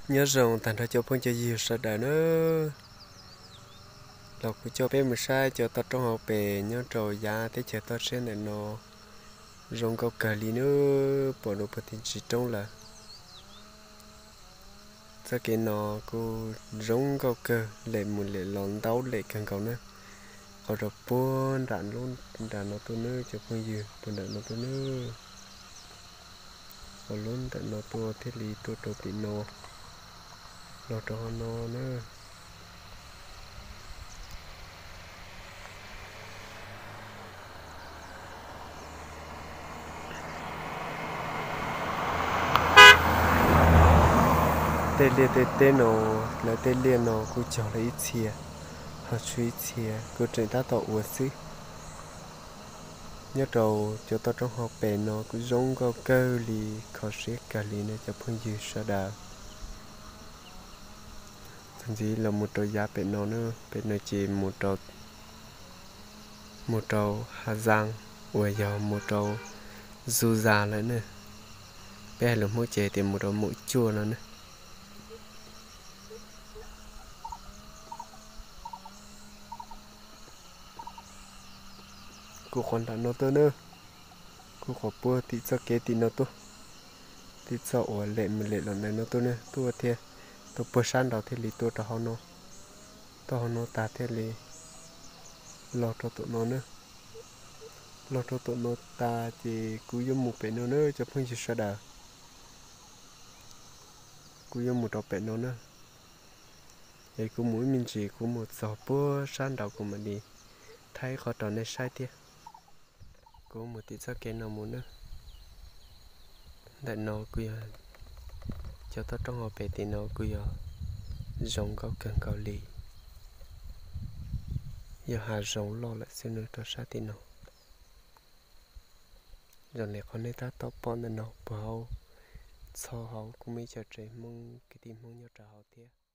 Nyob zoo tag nrho cov phooj cov ywg sawv daws na, los kuv coj peb mus saib cov toj roob hauv pes nyob rau yav teb chaws toj siab ntawm no zoo nkauj kawg li na, pom dua puag tim ntsis roob lawm. Txoj kev no kuj zoo nkauj kawg, lem mus lem los ntau lem kawg nkaus na. Qhov rau puag nram lub nram no tuaj na cov phooj ywg, puag nram no tuaj na. Qhov lub ntawm no tuaj thiaj li tuaj rau tim no, los rau hauv no na. Tej liaj tej teb no, lawv tej liaj no kuj cog lawm ib txhia, ho tshuav ib txhia kuj tseem tab tom ua xwb. Nyob rau cov toj roob hauv pes no kuj zoo nkauj kawg li, kho siab kawg li no cov phooj ywg sawv daws. Txuas ntxiv los mus rau yav pem no na, pem no ces mus rau Hà Giang uas yog mus rau Zù Gia lawm na. Peb hais lus Hmoob ces tias mus rau Mum Cuaj no na. Kuj qhov nram no tuaj na, kuj qhov puag tim txoj kev tim no tuaj, tim txoj uas lem mus lem los ntawm no tuaj na, tuaj thiab, tuaj puag sab nraud thiaj li tuaj rau hauv no, tuaj hauv no tas thiaj li los rau tom no na. Los rau tom no tas ces kuv yuav mus pem no na cov phooj ywg sawv daws. Kuv yuav mus rau pem no na. Es kuv mus ib me ntsis kuv mus txog puag sab nraud kuv mam li thaij qhov rau nej saib thiab. Kuv mus tim txoj kev no mus na. Ntawm no kuj yog cov toj roob hauv pes tim no kuj yog zoo nkauj kawg nkaus li. Yog hav zoov loj lawm xwb no rau sab tim no. Zoo li qhov nej tab tom pom ntawm no puag hauv, txhoj hauv kuj muaj ib co tsev Hmoob kwv tij Hmoob nyob rau hauv thiab.